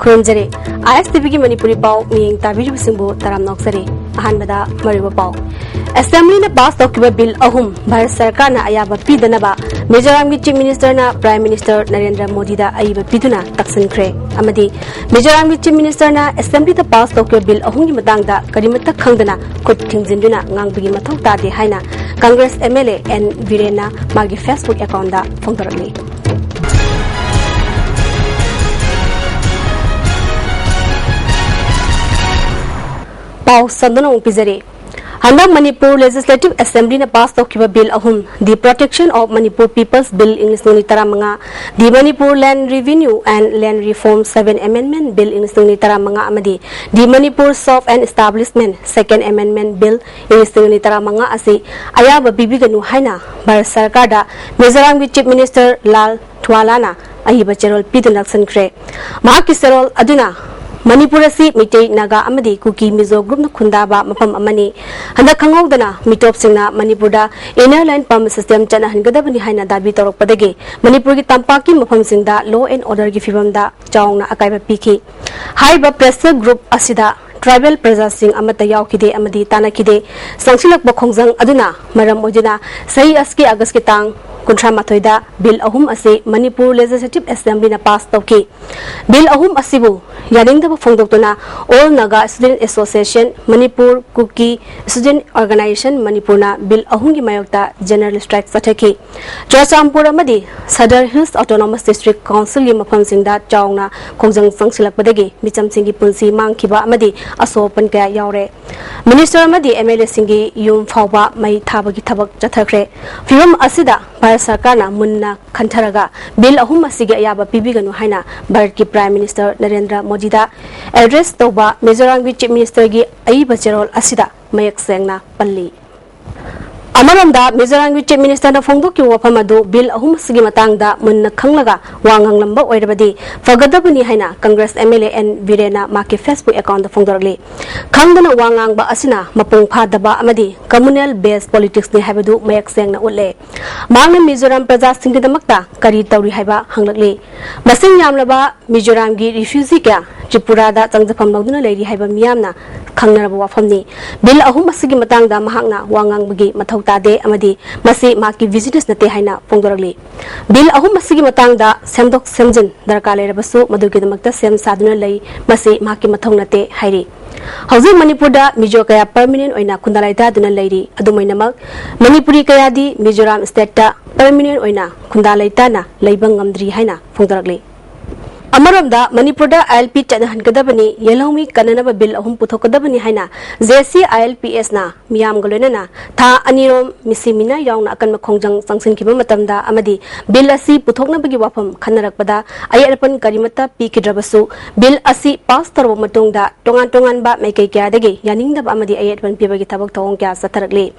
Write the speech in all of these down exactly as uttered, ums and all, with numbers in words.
ꯈꯨꯔꯨꯝꯖꯔꯤ꯫ ꯑꯥꯏ ꯑꯦꯁ T ꯚꯤꯒꯤ ꯃꯅꯤꯄꯨꯔꯤ ꯄꯥꯎ ꯃꯤꯠꯌꯦꯡ ꯇꯥꯕꯤꯔꯤꯕꯁꯤꯡꯕꯨ ꯇꯔꯥꯝꯅ ꯑꯣꯛꯆꯔꯤ꯫ ꯑꯍꯥꯟꯕꯗ ꯃꯔꯨꯑꯣꯏꯕ ꯄꯥꯎ꯫ ꯑꯦꯁꯦꯝꯕ꯭ꯂꯤꯅ ꯄꯥꯁ ꯇꯧꯈꯤꯕ ꯕꯤꯜ ꯑꯍꯨꯝ ꯚꯥꯔꯠ ꯁꯔꯀꯥꯔꯅ ꯑꯌꯥꯕ ꯄꯤꯗꯅꯕ ꯃꯤꯖꯣꯔꯥꯝꯒꯤ ꯆꯤꯐ ꯃꯤꯅꯤꯁꯇꯔꯅ ꯄ꯭ꯔꯥꯏꯝ ꯃꯤꯅꯤꯁꯇꯔ ꯅꯔꯦꯟꯗ꯭ꯔ ꯃꯣꯗꯤꯗ ꯑꯏꯕ ꯄꯤꯗꯨꯅ ꯇꯛꯁꯤꯟꯈ꯭ꯔꯦ꯫ ꯑꯃꯗꯤ ꯃꯤꯖꯣꯔꯥꯝꯒꯤ ꯆꯤꯐ ꯃꯤꯅꯤꯁꯇꯔꯅ ꯑꯦꯁꯦꯝꯕ꯭ꯂꯤꯗ ꯄꯥꯁ ꯇꯧꯈꯤꯕ ꯕꯤꯜ ꯑꯍꯨꯝꯒꯤ ꯃꯇꯥꯡꯗ ꯀꯔꯤꯃꯠꯇ ꯈꯪꯗꯅ ꯈꯨꯠ ꯊꯤꯡꯖꯤꯟꯗꯨꯅ ꯉꯥꯡꯕꯒꯤ ꯃꯊꯧ ꯇꯥꯗꯦ ꯍꯥꯏꯅ Congress M L A N ꯕꯤꯔꯦꯟꯅ ꯃꯥꯒꯤ ꯐꯦꯁꯕꯨꯛ ꯑꯦꯀꯥꯎꯟꯗ ꯐꯣꯡꯗꯣꯔꯛꯂꯤ꯫ ꯄꯥꯎ ꯁꯟꯗꯣꯛꯅ ꯑꯃꯨꯛ ꯄꯤꯖꯔꯤ꯫ ꯍꯟꯗꯛ ꯃꯅꯤꯄꯨꯔ ꯂꯦꯖꯤꯁꯂꯦꯇꯤꯚ ꯑꯦꯁꯦꯝꯕ꯭ꯂꯤꯅ ꯄꯥꯁ ꯇꯧꯈꯤꯕ ꯕꯤꯜ ꯑꯍꯨꯝ, The Protection of Manipur People's Bill ꯏꯪ ꯂꯤꯁꯤꯡ ꯑꯅꯤ ꯇꯔꯥꯃꯉꯥ, The Manipur Land Revenue and Land Reform Seven Amendment Bill ꯏꯪ ꯂꯤꯁꯤꯡ ꯑꯅꯤ ꯇꯔꯥꯃꯉꯥ ꯑꯃꯗꯤ The Manipur Shop and Establishment Second Amendment Bill ꯏꯪ ꯂꯤꯁꯤꯡ ꯑꯅꯤ ꯇꯔꯥꯃꯉꯥ ꯑꯁꯤ ꯑꯌꯥꯕ ꯄꯤꯕꯤꯒꯅꯨ ꯍꯥꯏꯅ ꯚꯥꯔꯠ ꯁꯔꯀꯥꯔꯗ ꯃꯤꯖꯣꯔꯥꯝꯒꯤ ꯆꯤꯐ ꯃꯤꯅꯤꯁꯇꯔ ꯂꯥꯜ ꯊ꯭ꯋꯥꯂꯥꯅ ꯑꯏꯕ ꯆꯦꯔꯣꯜ ꯄꯤꯗꯨꯅ ꯂꯥꯛꯁꯤꯟꯈ꯭ꯔꯦ꯫ ꯃꯍꯥꯛꯀꯤ ꯆꯦꯔꯣꯜ ꯑꯗꯨꯅ ꯃꯅꯤꯄꯨꯔ ꯑꯁꯤ ꯃꯩꯇꯩ, ꯅꯥꯒꯥ ꯑꯃꯗꯤ ꯀꯨꯀꯤ ꯃꯤꯖꯣ ꯒ꯭ꯔꯨꯞꯅ ꯈꯨꯟꯗꯥꯕ ꯃꯐꯝ ꯑꯃꯅꯤ꯫ ꯍꯟꯗꯛ ꯈꯪꯍꯧꯗꯅ ꯃꯤꯇꯣꯞꯁꯤꯡꯅ ꯃꯅꯤꯄꯨꯔꯗ Inner Line Permit System ꯆꯠꯅꯍꯟꯒꯗꯕꯅꯤ ꯍꯥꯏꯅ ꯗꯥꯕꯤ ꯇꯧꯔꯛꯄꯗꯒꯤ ꯃꯅꯤꯄꯨꯔꯒꯤ ꯇꯝꯄꯥꯛꯀꯤ ꯃꯐꯝꯁꯤꯡꯗ law and orderꯒꯤ ꯐꯤꯕꯝꯗ ꯆꯥꯎꯅ ꯑꯀꯥꯏꯕ ꯄꯤꯈꯤ꯫ ꯍꯥꯏꯔꯤꯕ pressure group ꯑꯁꯤꯗ tribal ꯄ꯭ꯔꯖꯥꯁꯤꯡ ꯑꯃꯠꯇ ꯌꯥꯎꯈꯤꯗꯦ ꯑꯃꯗꯤ ꯇꯥꯟꯅꯈꯤꯗꯦ꯫ ꯆꯪꯁꯤꯜꯂꯛꯄ ꯈꯣꯡꯖꯪ ꯑꯗꯨꯅ ꯃꯔꯝ ꯑꯣꯏꯗꯨꯅ ꯆꯍꯤ ꯑꯁꯤꯒꯤ ꯑꯥꯒꯁꯀꯤ ꯇꯥꯡ ꯀꯨꯟꯊ꯭ꯔꯥ ꯃꯥꯊꯣꯏꯗ ꯕꯤꯜ ꯑꯍꯨꯝ ꯑꯁꯤ ꯃꯅꯤꯄꯨꯔ ꯂꯦꯖꯤꯁꯂꯦꯇꯤꯚ ꯑꯦꯁꯦꯝꯕ꯭ꯂꯤꯅ ꯄꯥꯁ ꯇꯧꯈꯤ꯫ ꯕꯤꯜ ꯑꯍꯨꯝ ꯑꯁꯤꯕꯨ ꯌꯥꯅꯤꯡꯗꯕ ꯐꯣꯡꯗꯣꯛꯇꯨꯅ All Naga Student Association Manipur, Kuki Student Organization ꯃꯅꯤꯄꯨꯔꯅ ꯕꯤꯜ ꯑꯍꯨꯝꯒꯤ ꯃꯥꯌꯣꯛꯇ ꯖꯦꯅꯔꯦꯜ ꯁ꯭ꯇ꯭ꯔꯥꯏꯛ ꯆꯠꯊꯈꯤ꯫ ꯆꯨꯔꯆꯥꯟꯄꯨꯔ ꯑꯃꯗꯤ ꯁꯗꯔ ꯍꯤꯜꯁ ꯑꯣꯇꯣꯅꯣꯃꯁ ꯗꯤꯁꯇ꯭ꯔꯤꯛ ꯀꯥꯎꯟꯁꯤꯜꯒꯤ ꯃꯐꯝꯁꯤꯡꯗ ꯆꯥꯎꯅ ꯈꯣꯡꯖꯪ ꯆꯪꯁꯤꯜꯂꯛꯄꯗꯒꯤ ꯃꯤꯆꯝꯁꯤꯡꯒꯤ ꯄꯨꯟꯁꯤ ꯃꯥꯡꯈꯤꯕ ꯑꯃꯗꯤ ꯑꯁꯣꯛ ꯑꯄꯟ ꯀꯌꯥ ꯌꯥꯎꯔꯦ꯫ ꯃꯤꯅꯤꯁꯇꯔ ꯑꯃꯗꯤ ꯑꯦꯝ ꯑꯦꯜ ꯑꯦꯁꯤꯡꯒꯤ ꯌꯨꯝ ꯐꯥꯎꯕ ꯃꯩ ꯊꯥꯕꯒꯤ ꯊꯕꯛ ꯆꯠꯊꯈ꯭ꯔꯦ꯫ ꯐꯤꯕꯝ ꯑꯁꯤꯗ ꯚꯥꯔꯠ ꯁꯔꯀꯥꯔꯅ ꯃꯨꯟꯅ ꯈꯟꯊꯔꯒ ꯕꯤꯜ ꯑꯍꯨꯝ ꯑꯁꯤꯒꯤ ꯑꯌꯥꯕ ꯄꯤꯕꯤꯒꯅꯨ ꯍꯥꯏꯅ ꯚꯥꯔꯠꯀꯤ ꯄ꯭ꯔꯥꯏꯝ ꯃꯤꯅꯤꯁꯇꯔ ꯅꯔꯦꯟꯗ꯭ꯔ ꯃꯣꯗꯤꯗ ꯑꯦꯗ꯭ꯔꯦꯁ ꯇꯧꯕ ꯃꯤꯖꯣꯔꯥꯝꯒꯤ ꯆꯤꯐ ꯃꯤꯅꯤꯁꯇꯔꯒꯤ ꯑꯏꯕ ꯆꯦꯔꯣꯜ ꯑꯁꯤꯗ ꯃꯌꯦꯛ ꯁꯦꯡꯅ ꯄꯜꯂꯤ꯫ ꯑꯃꯔꯣꯝꯗ, ꯃꯤꯖꯣꯔꯥꯝꯒꯤ Chief Minister ꯅ ꯐꯣꯡꯗꯣꯛꯈꯤꯕ ꯋꯥꯐꯝ ꯑꯗꯨ ꯕꯤꯜ ꯑꯍꯨꯝ ꯑꯁꯤꯒꯤ ꯃꯇꯥꯡꯗ ꯃꯨꯟꯅ ꯈꯪꯂꯒ ꯋꯥ ꯉꯥꯡꯂꯝꯕ ꯑꯣꯏꯔꯕꯗꯤ ꯐꯒꯗꯕꯅꯤ ꯍꯥꯏꯅ Congress M L A N ꯕꯤꯔꯦꯟꯅ ꯃꯍꯥꯛꯀꯤ Facebook account ꯇ ꯐꯣꯡꯗꯣꯔꯛꯂꯤ꯫ ꯈꯪꯗꯅ ꯋꯥ ꯉꯥꯡꯕ ꯑꯁꯤꯅ ꯃꯄꯨꯡ ꯐꯥꯗꯕ ꯑꯃꯗꯤ communal based politics ꯅꯤ ꯍꯥꯏꯕꯗꯨ ꯃꯌꯦꯛ ꯁꯦꯡꯅ ꯎꯠꯂꯦ꯫ ꯃꯍꯥꯛꯅ ꯃꯤꯖꯣꯔꯥꯝ ꯄ꯭ꯔꯖꯥꯁꯤꯡꯒꯤꯗꯃꯛꯇ ꯀꯔꯤ ꯇꯧꯔꯤ ꯍꯥꯏꯕ ꯍꯪꯂꯛꯂꯤ꯫ ꯃꯁꯤꯡ ꯌꯥꯝꯂꯕ ꯃꯤꯖꯣꯔꯥꯝꯒꯤ refugee ꯀꯌꯥ ꯇ꯭ꯔꯤꯄꯨꯔꯥꯗ ꯆꯪꯖꯐꯝ ꯂꯧꯗꯨꯅ ꯂꯩꯔꯤ ꯍꯥꯏꯕ ꯃꯤꯌꯥꯝꯅ ꯈꯪꯅꯔꯕ ꯋꯥꯐꯝꯅꯤ꯫ ꯕꯤꯜ ꯑꯍꯨꯝ ꯑꯁꯤꯒꯤ ꯃꯇꯥꯡꯗ ꯃꯍꯥꯛꯅ ꯋꯥ ꯉꯥꯡꯕꯒꯤ ꯃꯊꯧ ꯇꯥꯗꯦ ꯑꯃꯗꯤ ꯃꯁꯤ ꯃꯍꯥꯛꯀꯤ business ꯅꯠꯇꯦ ꯍꯥꯏꯅ ꯐꯣꯡꯗꯣꯔꯛꯂꯤ꯫ ꯕꯤꯜ ꯑꯍꯨꯝ ꯑꯁꯤꯒꯤ ꯃꯇꯥꯡꯗ ꯁꯦꯝꯗꯣꯛ ꯁꯦꯝꯖꯤꯟ ꯗꯔꯀꯥꯔ ꯂꯩꯔꯕꯁꯨ ꯃꯗꯨꯒꯤꯗꯃꯛꯇ ꯁꯦꯝ ꯁꯥꯗꯨꯅ ꯂꯩ, ꯃꯁꯤ ꯃꯍꯥꯛꯀꯤ ꯃꯊꯧ ꯅꯠꯇꯦ ꯍꯥꯏꯔꯤ꯫ ꯍꯧꯖꯤꯛ ꯃꯅꯤꯄꯨꯔꯗ ꯃꯤꯖꯣ ꯀꯌꯥ permanent ꯑꯣꯏꯅ ꯈꯨꯟꯗꯥ ꯂꯩꯇꯥꯗꯨꯅ ꯂꯩꯔꯤ꯫ ꯑꯗꯨꯃꯥꯏꯅꯃꯛ, ꯃꯅꯤꯄꯨꯔꯤ ꯀꯌꯥꯗꯤ ꯃꯤꯖꯣꯔꯥꯝ state ꯇ permanent ꯑꯣꯏꯅ ꯈꯨꯟꯗꯥ ꯂꯩꯇꯥꯅ ꯂꯩꯕ ꯉꯝꯗ꯭ꯔꯤ ꯍꯥꯏꯅ ꯐꯣꯡꯗꯣꯔꯛꯂꯤ꯫ ꯑꯃꯔꯣꯝꯗ, ꯃꯅꯤꯄꯨꯔꯗ I L P ꯆꯠꯅꯍꯟꯒꯗꯕꯅꯤ, ꯌꯦꯜꯍꯧꯃꯤ ꯀꯟꯅꯅꯕ ꯕꯤꯜ ꯑꯍꯨꯝ ꯄꯨꯊꯣꯛꯀꯗꯕꯅꯤ ꯍꯥꯏꯅ J C I L P S ꯅ ꯃꯤꯌꯥꯝꯒ ꯂꯣꯏꯅꯅ ꯊꯥ ꯑꯅꯤꯔꯣꯝ ꯃꯤꯁꯤ ꯃꯤꯅꯥ ꯌꯥꯎꯅ ꯑꯀꯟꯕ ꯈꯣꯡꯖꯪ ꯆꯪꯁꯤꯟꯈꯤꯕ ꯃꯇꯝꯗ ꯑꯃꯗꯤ ꯕꯤꯜ ꯑꯁꯤ ꯄꯨꯊꯣꯛꯅꯕꯒꯤ ꯋꯥꯐꯝ ꯈꯟꯅꯔꯛꯄꯗ ꯑꯌꯦꯠ ꯑꯄꯟ ꯀꯔꯤꯃꯠꯇ ꯄꯤꯈꯤꯗ꯭ꯔꯕꯁꯨ, ꯕꯤꯜ ꯑꯁꯤ ꯄꯥꯁ ꯇꯧꯔꯕ ꯃꯇꯨꯡꯗ ꯇꯣꯉꯥꯟ ꯇꯣꯉꯥꯟꯕ ꯃꯥꯏꯀꯩ ꯀꯌꯥꯗꯒꯤ ꯌꯥꯅꯤꯡꯗꯕ ꯑꯃꯗꯤ ꯑꯌꯦꯠ ꯑꯄꯟ ꯄꯤꯕꯒꯤ ꯊꯕꯛ ꯊꯧꯑꯣꯡ ꯀꯌꯥ ꯆꯠꯊꯔꯛꯂꯤ꯫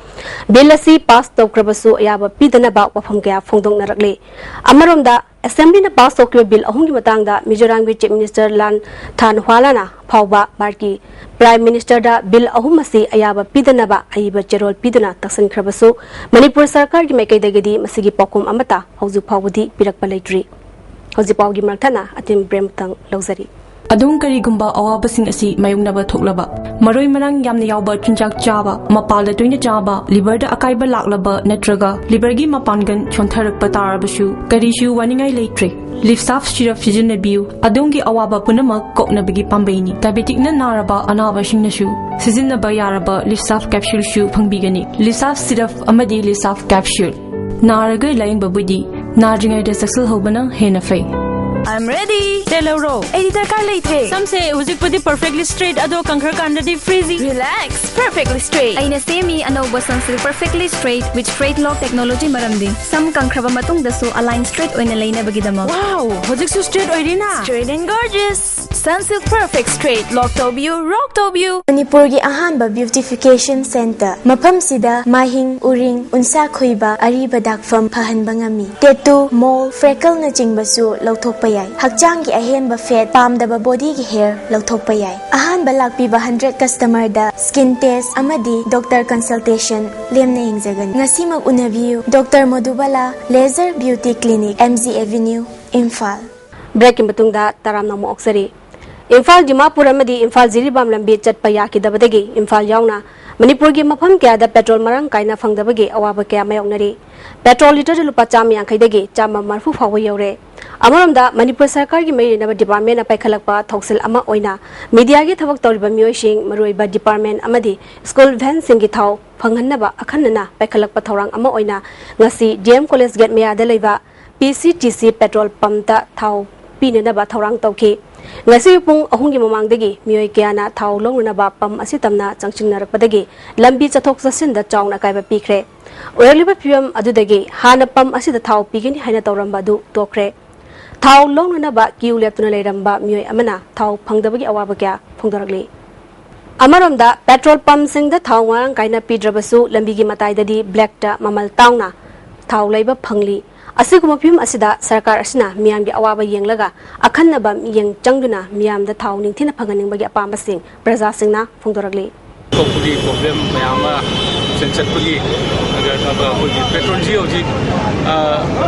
ꯕꯤꯜ ꯑꯁꯤ ꯄꯥꯁ ꯇꯧꯈ꯭ꯔꯕꯁꯨ ꯑꯌꯥꯕ ꯄꯤꯗꯅꯕ ꯋꯥꯐꯝ ꯀꯌꯥ ꯐꯣꯡꯗꯣꯛꯅꯔꯛꯂꯤ꯫ ꯑꯃꯔꯣꯝꯗ, ꯑꯦꯁꯦꯝꯕ꯭ꯂꯤꯅ ꯄꯥꯁ ꯇꯧꯈꯤꯕ ꯕꯤꯜ ꯑꯍꯨꯝꯒꯤ ꯃꯇꯥꯡꯗ ꯃꯤꯖꯣꯔꯥꯝꯒꯤ Chief Minister ꯂꯥꯟ ꯊꯥꯟꯍ꯭ꯋꯥꯂꯥꯅ ꯐꯥꯎꯕ ꯚꯥꯔꯠꯀꯤ Prime Minister ꯗ ꯕꯤꯜ ꯑꯍꯨꯝ ꯑꯁꯤ ꯑꯌꯥꯕ ꯄꯤꯗꯅꯕ ꯑꯏꯕ ꯆꯦꯔꯣꯜ ꯄꯤꯗꯨꯅ ꯇꯛꯁꯤꯟꯈ꯭ꯔꯕꯁꯨ, ꯃꯅꯤꯄꯨꯔ ꯁꯔꯀꯥꯔꯒꯤ ꯃꯥꯏꯀꯩꯗꯒꯤꯗꯤ ꯃꯁꯤꯒꯤ ꯄꯥꯎꯈꯨꯝ ꯑꯃꯠꯇ ꯍꯧꯖꯤꯛ ꯐꯥꯎꯕꯗꯤ ꯄꯤꯔꯛꯄ ꯂꯩꯇ꯭ꯔꯤ꯫ ꯍꯧꯖꯤꯛ ꯄꯥꯎꯒꯤ ꯃꯔꯛ ꯊꯠꯅ ꯑꯇꯤꯝ ꯄ꯭ꯔꯦꯝꯇꯪ ꯂꯧꯖꯔꯤ꯫ ꯑꯗꯣꯝ ꯀꯔꯤꯒꯨꯝꯕ ꯑꯋꯥꯕꯁꯤꯡ ꯑꯁꯤ ꯃꯥꯌꯣꯛꯅꯕ ꯊꯣꯛꯂꯕ, ꯃꯔꯣꯏ ꯃꯔꯥꯡ ꯌꯥꯝꯅ ꯌꯥꯎꯕ ꯆꯤꯟꯖꯥꯛ ꯆꯥꯕ, ꯃꯄꯥꯜꯗ ꯇꯣꯏꯅ ꯆꯥꯕ, liver ꯗ ꯑꯀꯥꯏꯕ ꯂꯥꯛꯂꯕ ꯅꯠꯇ꯭ꯔꯒ liver ꯒꯤ ꯃꯄꯥꯡꯒꯜ ꯁꯣꯟꯊꯔꯛꯄ ꯇꯥꯔꯕꯁꯨ ꯀꯔꯤꯁꯨ ꯋꯥꯅꯤꯡꯉꯥꯏ ꯂꯩꯇ꯭ꯔꯦ꯫ Livsaf syrup ꯁꯤꯖꯤꯟꯅꯕꯤꯌꯨ, ꯑꯗꯣꯝꯒꯤ ꯑꯋꯥꯕ ꯄꯨꯝꯅꯃꯛ ꯀꯣꯛꯅꯕꯒꯤ ꯄꯥꯝꯕꯩꯅꯤ꯫ Diabetic ꯅ ꯅꯥꯔꯕ ꯑꯅꯥꯕꯁꯤꯡꯅꯁꯨ ꯁꯤꯖꯤꯟꯅꯕ ꯌꯥꯔꯕ Livsaf capsule ꯁꯨ ꯐꯪꯕꯤꯒꯅꯤ꯫ Livsaf syrup ꯑꯃꯗꯤ Livsaf capsule꯫ ꯅꯥꯔꯒ ꯂꯥꯌꯦꯡꯕꯕꯨꯗꯤ ꯅꯥꯗ꯭ꯔꯤꯉꯩꯗ ꯆꯦꯛꯁꯤꯜꯍꯧꯕꯅ ꯍꯦꯟꯅ ꯐꯩ꯫ I'm ready. ꯇꯦꯜꯍꯧꯔꯣ꯫ ꯑꯩꯗꯤ ꯗꯔꯀꯥꯔ ꯂꯩꯇ꯭ꯔꯦ꯫ ꯁꯝꯁꯦ ꯍꯧꯖꯤꯛꯄꯨꯗꯤ perfectly straight ꯑꯗꯣ ꯀꯪꯈ꯭ꯔꯀꯥꯟꯗꯗꯤ frizzy꯫ Relax, perfectly straight. ꯑꯩꯅ ꯁꯦꯝꯃꯤ ꯑꯅꯧꯕ Sunsilk Perfectly Straight with Straight Lock Technology ꯃꯔꯝꯗꯤ ꯁꯝ ꯀꯪꯈ꯭ꯔꯕ ꯃꯇꯨꯡꯗꯁꯨ ꯑꯂꯥꯏꯟ ꯁ꯭ꯇ꯭ꯔꯦꯠ ꯑꯣꯏꯅ ꯂꯩꯅꯕꯒꯤꯗꯃꯛ꯫ Wow, ꯍꯧꯖꯤꯛꯁꯨ straight ꯑꯣꯏꯔꯤꯅ꯫ Straight and gorgeous. Sunsilk Perfect Straight Lock ꯇꯧꯕꯤꯌꯨ, rock ꯇꯧꯕꯤꯌꯨ꯫ ꯃꯅꯤꯄꯨꯔꯒꯤ ꯑꯍꯥꯟꯕ beautification centre꯫ ꯃꯐꯝꯁꯤꯗ ꯃꯥꯏꯍꯤꯡ, ꯎꯔꯤꯡ, ꯎꯟꯁꯥ ꯈꯨꯏꯕ, ꯑꯔꯤꯕ ꯗꯥꯛꯐꯝ ꯐꯍꯟꯕ ꯉꯝꯃꯤ꯫ Tattoo, mole, freckleꯅꯆꯤꯡꯕꯁꯨ ꯂꯧꯊꯣꯛꯄ ꯌꯥꯏ꯫ ꯍꯛꯆꯥꯡꯒꯤ ꯑꯍꯦꯟꯕ fat, ꯄꯥꯝꯗꯕ bodyꯒꯤ hair ꯂꯧꯊꯣꯛꯄ ꯌꯥꯏ꯫ ꯑꯍꯥꯟꯕ ꯂꯥꯛꯄꯤꯕ hundred customerꯗ skin test ꯑꯃꯗꯤ doctor consultation ꯂꯦꯝꯅ ꯌꯦꯡꯖꯒꯅꯤ꯫ ꯉꯁꯤꯃꯛ ꯎꯅꯕꯤꯌꯨ꯫ Doctor ꯃꯣꯗꯨꯕꯥꯂꯥ Laser Beauty Clinic, M G Avenue, Imphal. ꯕ꯭ꯔꯦꯛꯀꯤ ꯃꯇꯨꯡꯗ ꯇꯔꯥꯝꯅ ꯑꯃꯨꯛ ꯑꯣꯛꯆꯔꯤ꯫ ꯏꯝꯐꯥꯜ ꯗꯤꯃꯥꯄꯨꯔ ꯑꯃꯗꯤ ꯏꯝꯐꯥꯜ ꯖꯤꯔꯤꯕꯥꯝ ꯂꯝꯕꯤ ꯆꯠꯄ ꯌꯥꯈꯤꯗꯕꯗꯒꯤ ꯏꯝꯐꯥꯜ ꯌꯥꯎꯅ ꯃꯅꯤꯄꯨꯔꯒꯤ ꯃꯐꯝ ꯀꯌꯥꯗ ꯄꯦꯇ꯭ꯔꯣꯜ ꯃꯔꯥꯡ ꯀꯥꯏꯅ ꯐꯪꯗꯕꯒꯤ ꯑꯋꯥꯕ ꯀꯌꯥ ꯃꯥꯌꯣꯛꯅꯔꯤ꯫ ꯄꯦꯇ꯭ꯔꯣꯜ ꯂꯤꯇꯔꯗ ꯂꯨꯄꯥ ꯆꯥꯝꯃ ꯌꯥꯡꯈꯩꯗꯒꯤ ꯆꯥꯝꯃ ꯃꯔꯤꯐꯨ ꯐꯥꯎꯕ ꯌꯧꯔꯦ꯫ ꯑꯃꯔꯣꯝꯗ ꯃꯅꯤꯄꯨꯔ ꯁꯔꯀꯥꯔꯒꯤ ꯃꯔꯤ ꯂꯩꯅꯕ ꯗꯤꯄꯥꯔꯠꯃꯦꯟꯅ ꯄꯥꯏꯈꯠꯂꯛꯄ ꯊꯧꯁꯤꯜ ꯑꯃ ꯑꯣꯏꯅ ꯃꯤꯗꯤꯌꯥꯒꯤ ꯊꯕꯛ ꯇꯧꯔꯤꯕ ꯃꯤꯑꯣꯏꯁꯤꯡ, ꯃꯔꯨꯑꯣꯏꯕ ꯗꯤꯄꯥꯔꯠꯃꯦꯟ ꯑꯃꯗꯤ ꯁ꯭ꯀꯨꯜ ꯚꯦꯟꯁꯤꯡꯒꯤ ꯊꯥꯎ ꯐꯪꯍꯟꯅꯕ ꯑꯈꯟꯅꯅ ꯄꯥꯏꯈꯠꯂꯛꯄ ꯊꯧꯔꯥꯡ ꯑꯃ ꯑꯣꯏꯅ ꯉꯁꯤ ꯗꯤ ꯑꯦꯝ ꯀꯣꯂꯦꯖ ꯒꯦꯠ ꯃꯌꯥꯗ ꯂꯩꯕ ꯄꯤ ꯁꯤ ꯇꯤ ꯁꯤ ꯄꯦꯇ꯭ꯔꯣꯜ ꯄꯝꯇ ꯊꯥꯎ ꯄꯤꯅꯅꯕ ꯊꯧꯔꯥꯡ ꯇꯧꯈꯤ꯫ ꯉꯁꯤ ꯄꯨꯡ ꯑꯍꯨꯝꯒꯤ ꯃꯃꯥꯡꯗꯒꯤ ꯃꯤꯑꯣꯏ ꯀꯌꯥꯅ ꯊꯥꯎ ꯂꯧꯅꯅꯕ ꯄꯝ ꯑꯁꯤ ꯇꯝꯅ ꯆꯪꯁꯤꯟꯅꯔꯛꯄꯗꯒꯤ ꯂꯝꯕꯤ ꯆꯠꯊꯣꯛ ꯆꯠꯁꯤꯟꯗ ꯆꯥꯎꯅ ꯑꯀꯥꯏꯕ ꯄꯤꯈ꯭ꯔꯦ꯫ ꯑꯣꯏꯔꯛꯂꯤꯕ ꯐꯤꯕꯝ ꯑꯗꯨꯗꯒꯤ ꯍꯥꯟꯅ ꯄꯝ ꯑꯁꯤꯗ ꯊꯥꯎ ꯄꯤꯒꯅꯤ ꯍꯥꯏꯅ ꯇꯧꯔꯝꯕ ꯑꯗꯨ ꯇꯣꯛꯈ꯭ꯔꯦ꯫ ꯊꯥꯎ ꯂꯧꯅꯅꯕ ꯀ꯭ꯌꯨ ꯂꯦꯞꯇꯨꯅ ꯂꯩꯔꯝꯕ ꯃꯤꯑꯣꯏ ꯑꯃꯅ ꯊꯥꯎ ꯐꯪꯗꯕꯒꯤ ꯑꯋꯥꯕ ꯀꯌꯥ ꯐꯣꯡꯗꯣꯔꯛꯂꯤ꯫ ꯑꯃꯔꯣꯝꯗ ꯄꯦꯇ꯭ꯔꯣꯜ ꯄꯝꯁꯤꯡꯗ ꯊꯥꯎ ꯃꯔꯥꯡ ꯀꯥꯏꯅ ꯄꯤꯗ꯭ꯔꯕꯁꯨ ꯂꯝꯕꯤꯒꯤ ꯃꯇꯥꯏꯗꯗꯤ ꯕ꯭ꯂꯦꯛꯇ ꯃꯃꯜ ꯇꯥꯡꯅ ꯊꯥꯎ ꯂꯩꯕ ꯐꯪꯂꯤ꯫ ꯑꯁꯤꯒꯨꯝꯕ ꯐꯤꯕꯝ ꯑꯁꯤꯗ ꯁꯔꯀꯥꯔ ꯑꯁꯤꯅ ꯃꯤꯌꯥꯝꯒꯤ ꯑꯋꯥꯕ ꯌꯦꯡꯂꯒ ꯑꯈꯟꯅꯕ ꯃꯤꯠꯌꯦꯡ ꯆꯪꯗꯨꯅ ꯃꯤꯌꯥꯝꯗ ꯊꯥꯎ ꯅꯤꯡꯊꯤꯅ ꯐꯪꯍꯟꯅꯤꯡꯕꯒꯤ ꯑꯄꯥꯝꯕꯁꯤꯡ ꯄ꯭ꯔꯖꯥꯁꯤꯡꯅ ꯐꯣꯡꯗꯣꯔꯛꯂꯤ꯫ ꯊꯣꯛꯄꯒꯤ ꯄ꯭ꯔꯣꯕ꯭ꯂꯦꯝ ꯃꯌꯥꯝ ꯑꯃ ꯆꯦꯟ ꯆꯠꯄꯒꯤ ꯑꯗꯨꯒ ꯑꯩꯈꯣꯏꯒꯤ ꯄꯦꯇ꯭ꯔꯣꯜꯁꯤ ꯍꯧꯖꯤꯛ ꯑ,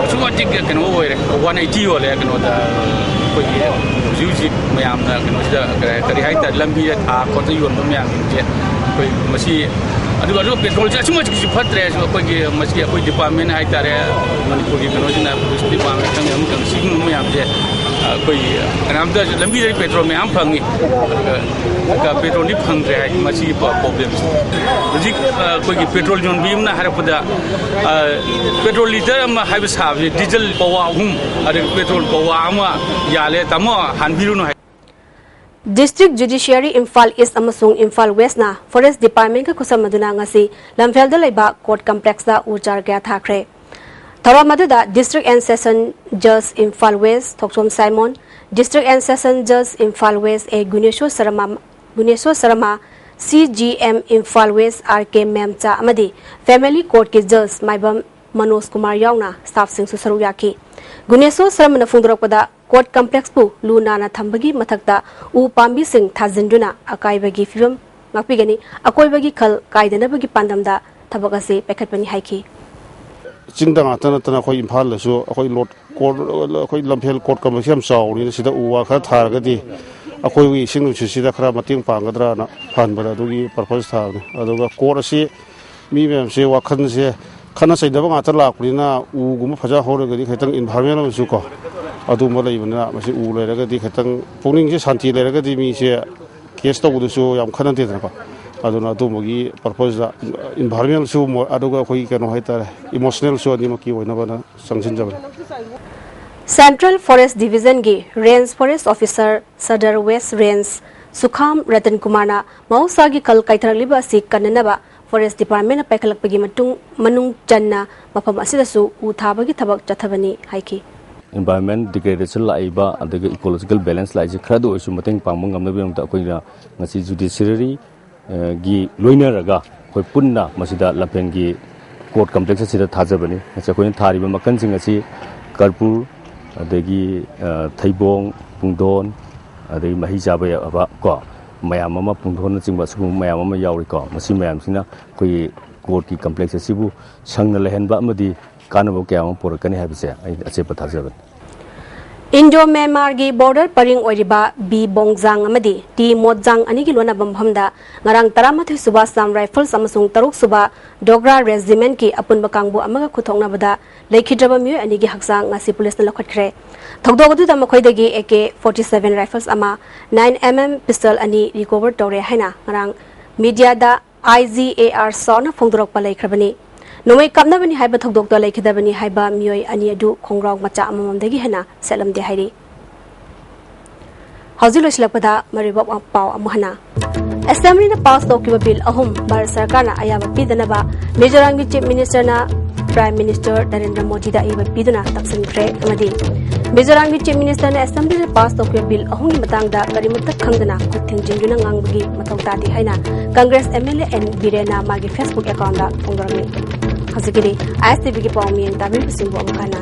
ꯑꯁꯨꯛꯀꯤ ꯃꯇꯤꯛ ꯀꯩꯅꯣ ꯑꯣꯏꯔꯦ, ꯋꯥꯟ ꯑꯩꯠꯇꯤ ꯌꯣꯜꯂꯦ ꯀꯩꯅꯣꯗ꯫ ꯑꯩꯈꯣꯏꯒꯤ ꯍꯧꯖꯤꯛ ꯍꯧꯖꯤꯛ ꯃꯌꯥꯝꯅ ꯀꯩꯅꯣꯁꯤꯗ ꯀꯔꯤ ꯀꯔꯤ ꯍꯥꯏꯇꯥꯔꯦ, ꯂꯝꯕꯤꯗ ꯊꯥ ꯈꯣꯠꯇ ꯌꯣꯟꯕ ꯃꯌꯥꯝꯁꯤꯡꯁꯦ ꯑꯩꯈꯣꯏ ꯃꯁꯤ, ꯑꯗꯨꯒ ꯑꯗꯨꯒ ꯄꯦꯇ꯭ꯔꯣꯜꯁꯦ ꯑꯁꯨꯛꯀꯤ ꯃꯇꯤꯛꯁꯨ ꯐꯠꯇ꯭ꯔꯦ꯫ ꯑꯩꯈꯣꯏꯒꯤ ꯃꯁꯤ ꯑꯩꯈꯣꯏ ꯗꯤꯄꯥꯔꯠꯃꯦꯟ ꯍꯥꯏꯇꯥꯔꯦ, ꯃꯅꯤꯄꯨꯔꯒꯤ ꯀꯩꯅꯣꯁꯤꯅ, ꯄꯨꯂꯤꯁ ꯗꯤꯄꯥꯔꯠꯃꯦꯟ ꯈꯪꯗꯦ, ꯑꯃ ꯈꯪꯗꯦ, ꯁꯤꯒꯨꯝꯕ ꯃꯌꯥꯝꯁꯦ ꯑꯩꯈꯣꯏ ꯀꯅꯥꯝꯇ ꯂꯝꯕꯤꯗꯗꯤ ꯄꯦꯇ꯭ꯔꯣꯜ ꯃꯌꯥꯝ ꯐꯪꯉꯤ, ꯑꯗꯨꯒ ꯄꯦꯇ꯭ꯔꯣꯜꯗꯤ ꯐꯪꯗ꯭ꯔꯦ ꯍꯥꯏ꯫ ꯃꯁꯤꯒꯤ ꯄ꯭ꯔꯣꯕ꯭ꯂꯦꯝꯁꯦ ꯍꯧꯖꯤꯛ ꯑꯩꯈꯣꯏꯒꯤ ꯄꯦꯇ꯭ꯔꯣꯜ ꯌꯣꯟꯕꯤ ꯑꯃꯅ ꯍꯥꯏꯔꯛꯄꯗ, ꯄꯦꯇ꯭ꯔꯣꯜ ꯂꯤꯇꯔ ꯑꯃ ꯍꯥꯏꯕ ꯁꯥꯕꯁꯤ ꯗꯤꯖꯜ ꯄꯋꯥ ꯑꯍꯨꯝ, ꯑꯗꯒꯤ ꯄꯦꯇ꯭ꯔꯣꯜ ꯄꯋꯥ ꯑꯃ ꯌꯥꯜꯂꯦ, ꯇꯥꯃꯣ ꯍꯥꯟꯕꯤꯔꯨꯅꯨ ꯍꯥꯏ꯫ District Judiciary ꯏꯝꯐꯥꯜ ꯏꯁ ꯑꯃꯁꯨꯡ ꯏꯝꯐꯥꯜ ꯋꯦꯁꯅ ꯐꯣꯔꯦꯁ ꯗꯤꯄꯥꯔꯠꯃꯦꯟꯒ ꯈꯨꯠꯁꯝꯅꯗꯨꯅ ꯉꯁꯤ ꯂꯝꯐꯦꯜꯗ ꯂꯩꯕ ꯀꯣꯔꯠ ꯀꯝꯄ꯭ꯂꯦꯛꯁꯇ ꯎ ꯆꯥꯔ ꯀꯌꯥ ꯊꯥꯈ꯭ꯔꯦ꯫ ꯊꯧꯔꯝ ꯑꯗꯨꯗ ꯗꯤꯁꯇ꯭ꯔꯤꯛ ꯑꯦꯟ ꯁꯦꯁꯟ ꯖꯖ Imphal west Thokchom Saimon, district and session ꯖꯖ Imphal west A Guneshor Sharma, Guneshor Sharma, C J M Imphal west R K Memcha ꯑꯃꯗꯤ ꯐꯦꯃꯤꯂꯤ ꯀꯣꯔꯠꯀꯤ ꯖꯖ ꯃꯥꯏꯕꯝ ꯃꯅꯣꯖ ꯀꯨꯃꯥꯔ ꯌꯥꯎꯅ ꯁ꯭ꯇꯥꯐꯁꯤꯡꯁꯨ ꯁꯔꯨꯛ ꯌꯥꯈꯤ꯫ ꯒꯨꯅꯦꯁꯣꯔ ꯁꯔꯃꯅ ꯐꯣꯡꯗꯣꯔꯛꯄꯗ, ꯀꯣꯔꯠ ꯀꯝꯄ꯭ꯂꯦꯛꯁꯄꯨ ꯂꯨ ꯅꯥꯟꯅ ꯊꯝꯕꯒꯤ ꯃꯊꯛꯇ ꯎ ꯄꯥꯝꯕꯤꯁꯤꯡ ꯊꯥꯖꯤꯟꯗꯨꯅ ꯑꯀꯥꯏꯕꯒꯤ ꯐꯤꯕꯝ ꯉꯥꯛꯄꯤꯒꯅꯤ, ꯑꯀꯣꯏꯕꯒꯤ ꯈꯜ ꯀꯥꯏꯗꯅꯕꯒꯤ ꯄꯥꯟꯗꯝꯗ ꯊꯕꯛ ꯑꯁꯤ ꯄꯥꯏꯈꯠꯄꯅꯤ ꯍꯥꯏꯈꯤ꯫ ꯆꯤꯡꯗ ꯉꯥꯛꯇ ꯅꯠꯇꯅ ꯑꯩꯈꯣꯏ ꯏꯝꯐꯥꯜꯗꯁꯨ ꯑꯩꯈꯣꯏ ꯂꯣꯠ ꯀꯣꯔꯠ, ꯑꯩꯈꯣꯏ ꯂꯝꯐꯦꯜ ꯀꯣꯔꯠ ꯀꯝꯄ꯭ꯂꯦꯛꯁ ꯌꯥꯝ ꯆꯥꯎꯕꯅꯤꯅ ꯁꯤꯗ ꯎ ꯋꯥ ꯈꯔ ꯊꯥꯔꯒꯗꯤ ꯑꯩꯈꯣꯏꯒꯤ ꯏꯁꯤꯡ ꯅꯨꯡꯁꯤꯠꯁꯤꯗ ꯈꯔ ꯃꯇꯦꯡ ꯄꯥꯡꯒꯗ꯭ꯔꯥꯅ ꯐꯍꯟꯕꯗ ꯑꯗꯨꯒꯤ ꯄꯔꯄꯁ ꯊꯥꯕꯅꯤ꯫ ꯑꯗꯨꯒ ꯀꯣꯔꯠ ꯑꯁꯤ ꯃꯤ ꯃꯌꯥꯝꯁꯦ ꯋꯥꯈꯜꯁꯦ ꯈꯠꯅ ꯆꯩꯅꯕ ꯉꯥꯛꯇ ꯂꯥꯛꯄꯅꯤꯅ ꯎꯒꯨꯝꯕ ꯐꯖ ꯍꯧꯔꯒꯗꯤ ꯈꯤꯇꯪ ꯏꯟꯚꯥꯏꯔꯣꯟꯃꯦꯟ ꯑꯃꯁꯨ ꯀꯣ ꯑꯗꯨꯒꯨꯝꯕ ꯂꯩꯕꯅꯤꯅ ꯃꯁꯤ ꯎ ꯂꯩꯔꯒꯗꯤ ꯈꯤꯇꯪ ꯄꯨꯛꯅꯤꯡꯁꯦ ꯁꯥꯟꯇꯤ ꯂꯩꯔꯒꯗꯤ ꯃꯤꯁꯦ ꯀꯦꯁ ꯇꯧꯕꯗꯨꯁꯨ ꯌꯥꯝ ꯈꯠꯅꯗꯦꯗꯅꯀꯣ꯫ ꯑꯗꯨꯅ ꯑꯗꯨꯝꯕꯒꯤ ꯄꯔꯄꯁꯇ ꯏꯟꯚꯥꯏꯔꯣꯟꯃꯦꯟꯁꯨ ꯑꯗꯨꯒ ꯑꯩꯈꯣꯏꯒꯤ ꯀꯩꯅꯣ ꯍꯥꯏꯇꯥꯔꯦ, ꯏꯃꯣꯁꯅꯦꯜꯁꯨ ꯑꯅꯤꯃꯛꯀꯤ ꯑꯣꯏꯅꯕꯅ ꯆꯪꯁꯤꯟꯖꯕꯅꯤ꯫ Central Forest Divisionꯒꯤ Range Forest Officer Sadar West Range ꯁꯨꯈꯥꯝ Ratan ꯀꯨꯃꯥꯔꯅ ꯃꯍꯧꯁꯥꯒꯤ ꯈꯜ ꯀꯥꯏꯊꯔꯛꯂꯤꯕ ꯑꯁꯤ ꯀꯟꯅꯅꯕ ꯐꯣꯔꯦꯁ ꯗꯤꯄꯥꯔꯠꯃꯦꯟꯅ ꯄꯥꯏꯈꯠꯂꯛꯄꯒꯤ ꯃꯇꯨꯡ, ꯃꯅꯨꯡ ꯆꯟꯅ ꯃꯐꯝ ꯑꯁꯤꯗꯁꯨ ꯎ ꯊꯥꯕꯒꯤ ꯊꯕꯛ ꯆꯠꯊꯕꯅꯤ ꯍꯥꯏꯈꯤ꯫ Environment degradation ꯂꯥꯛꯏꯕ, ꯑꯗꯒꯤ ecological balance ꯂꯥꯛꯏꯁꯦ ꯈꯔꯗ ꯑꯣꯏꯔꯁꯨ ꯃꯇꯦꯡ ꯄꯥꯡꯕ ꯉꯝꯅꯕꯒꯤꯗꯃꯛꯇ ꯑꯩꯈꯣꯏꯅ ꯉꯁꯤ ꯖꯨꯗꯤꯁꯤꯌꯔꯤ, ꯑ, ꯒꯤ ꯂꯣꯏꯅꯔꯒ ꯑꯩꯈꯣꯏ ꯄꯨꯟꯅ ꯃꯁꯤꯗ ꯂꯝꯐꯦꯜꯒꯤ ꯀꯣꯔꯠ ꯀꯝꯄ꯭ꯂꯦꯛꯁ ꯑꯁꯤꯗ ꯊꯥꯖꯕꯅꯤ꯫ ꯉꯁꯤ ꯑꯩꯈꯣꯏꯅ ꯊꯥꯔꯤꯕ ꯃꯈꯜꯁꯤꯡ ꯑꯁꯤ ꯀꯔꯄꯨꯔ, ꯑꯗꯒꯤ, ꯑ, ꯊꯩꯕꯣꯡ, ꯄꯨꯡꯗꯣꯟ, ꯑꯗꯒꯤ ꯃꯍꯤ ꯆꯥꯕ ꯌꯥꯕ ꯀꯣ, ꯃꯌꯥꯝ ꯑꯃ, ꯄꯨꯡꯗꯣꯟꯅꯆꯤꯡꯕ ꯁꯤꯒꯨꯝꯕ ꯃꯌꯥꯝ ꯑꯃ ꯌꯥꯎꯔꯤꯀꯣ꯫ ꯃꯁꯤ ꯃꯌꯥꯝꯁꯤꯅ ꯑꯩꯈꯣꯏꯒꯤ ꯀꯣꯔꯠꯀꯤ ꯀꯝꯄ꯭ꯂꯦꯛꯁ ꯑꯁꯤꯕꯨ ꯁꯪꯅ ꯂꯩꯍꯟꯕ ꯑꯃꯗꯤ ꯀꯥꯟꯅꯕ ꯀꯌꯥ ꯑꯃ ꯄꯨꯔꯛꯀꯅꯤ ꯍꯥꯏꯕꯁꯦ ꯑꯩ ꯑꯆꯦꯠꯄ ꯊꯥꯖꯕꯅꯤ꯫ ꯏꯟꯗꯣ ꯃ꯭ꯌꯥꯟꯃꯥꯔꯒꯤ ꯕꯣꯔꯗꯔ ꯄꯔꯤꯡ ꯑꯣꯏꯔꯤꯕ ꯕꯤ ꯕꯣꯡꯖꯥꯡ ꯑꯃꯗꯤ ꯇꯤ ꯃꯣꯠꯖꯥꯡ ꯑꯅꯤꯒꯤ ꯂꯣꯟꯅꯕ ꯃꯐꯝꯗ ꯉꯔꯥꯡ ꯇꯔꯥꯃꯥꯊꯣꯏ ꯁꯨꯕ ꯑꯁꯥꯝ ꯔꯥꯏꯐꯜꯁ ꯑꯃꯁꯨꯡ ꯇꯔꯨꯛ ꯁꯨꯕ ꯗꯣꯒ꯭ꯔꯥ ꯔꯦꯖꯤꯃꯦꯟꯠꯀꯤ ꯑꯄꯨꯟꯕ ꯀꯥꯡꯕꯨ ꯑꯃꯒ ꯈꯨꯠꯊꯣꯛꯅꯕꯗ ꯂꯩꯈꯤꯗ꯭ꯔꯕ ꯃꯤꯑꯣꯏ ꯑꯅꯤꯒꯤ ꯍꯛꯆꯥꯡ ꯉꯁꯤ ꯄꯨꯂꯤꯁꯅ ꯂꯧꯈꯠꯈ꯭ꯔꯦ꯫ ꯊꯧꯗꯣꯛ ꯑꯗꯨꯗ ꯃꯈꯣꯏꯗꯒꯤ A K forty seven rifles ꯑꯃ, ꯅꯥꯏꯟ ꯑꯦꯝ ꯑꯦꯝ ꯄꯤꯁꯇꯜ ꯑꯅꯤ ꯔꯤꯀꯣꯚꯔ ꯇꯧꯔꯦ ꯍꯥꯏꯅ ꯉꯔꯥꯡ ꯃꯤꯗꯤꯌꯥꯗ ꯑꯥꯏ ꯖꯤ ꯑꯦ ꯑꯥꯔ ꯁꯥꯎꯅ ꯐꯣꯡꯗꯣꯔꯛꯄ ꯂꯩꯈ꯭ꯔꯕꯅꯤ꯫ ꯅꯣꯡꯃꯩ ꯀꯥꯞꯅꯕꯅꯤ ꯍꯥꯏꯕ ꯊꯧꯗꯣꯛꯇ ꯂꯩꯈꯤꯗꯕꯅꯤ ꯍꯥꯏꯕ ꯃꯤꯑꯣꯏ ꯑꯅꯤ ꯑꯗꯨ ꯈꯣꯡꯒ꯭ꯔꯥꯎ ꯃꯆꯥ ꯑꯃꯃꯝꯗꯒꯤ ꯍꯦꯟꯅ ꯁꯦꯠꯂꯝꯗꯦ ꯍꯥꯏꯔꯤ꯫ ꯍꯧꯖꯤꯛ ꯂꯣꯏꯁꯤꯜꯂꯛꯄꯗ ꯃꯔꯨꯑꯣꯏꯕ ꯄꯥꯎ ꯑꯃꯨꯛ ꯍꯟꯅ꯫ ꯑꯦꯁꯦꯝꯕ꯭ꯂꯤꯅ ꯄꯥꯁ ꯇꯧꯈꯤꯕ ꯕꯤꯜ ꯑꯍꯨꯝ ꯚꯥꯔꯠ ꯁꯔꯀꯥꯔꯅ ꯑꯌꯥꯕ ꯄꯤꯗꯅꯕ ꯃꯤꯖꯣꯔꯥꯝꯒꯤ ꯆꯤꯐ ꯃꯤꯅꯤꯁꯇꯔꯅ ꯄ꯭ꯔꯥꯏꯝ ꯃꯤꯅꯤꯁꯇꯔ ꯅꯔꯦꯟꯗ꯭ꯔ ꯃꯣꯗꯤꯗ ꯑꯏꯕ ꯄꯤꯗꯨꯅ ꯇꯛꯁꯤꯟꯈ꯭ꯔꯦ꯫ ꯑꯃꯗꯤ ꯃꯤꯖꯣꯔꯥꯝꯒꯤ ꯆꯤꯐ ꯃꯤꯅꯤꯁꯇꯔꯅ ꯑꯦꯁꯦꯝꯕ꯭ꯂꯤꯗ ꯄꯥꯁ ꯇꯧꯈꯤꯕ ꯕꯤꯜ ꯑꯍꯨꯝꯒꯤ ꯃꯇꯥꯡꯗ ꯀꯔꯤꯃꯠꯇ ꯈꯪꯗꯅ ꯈꯨꯠ ꯊꯤꯡꯖꯤꯟꯗꯨꯅ ꯉꯥꯡꯕꯒꯤ ꯃꯊꯧ ꯇꯥꯗꯦ ꯍꯥꯏꯅ Congress M L A N ꯕꯤꯔꯦꯟꯅ ꯃꯥꯒꯤ ꯐꯦꯁꯕꯨꯛ ꯑꯦꯀꯥꯎꯟꯗ ꯐꯣꯡꯗꯣꯔꯝꯃꯤ꯫ ꯍꯧꯖꯤꯛꯀꯤꯗꯤ ꯑꯥꯏ ꯑꯦꯁ ꯇꯤ ꯚꯤꯒꯤ ꯄꯥꯎ ꯃꯤꯌꯦꯡ ꯇꯥꯕꯤꯔꯤꯕꯁꯤꯡꯕꯨ ꯑꯃꯨꯛ ꯍꯟꯅ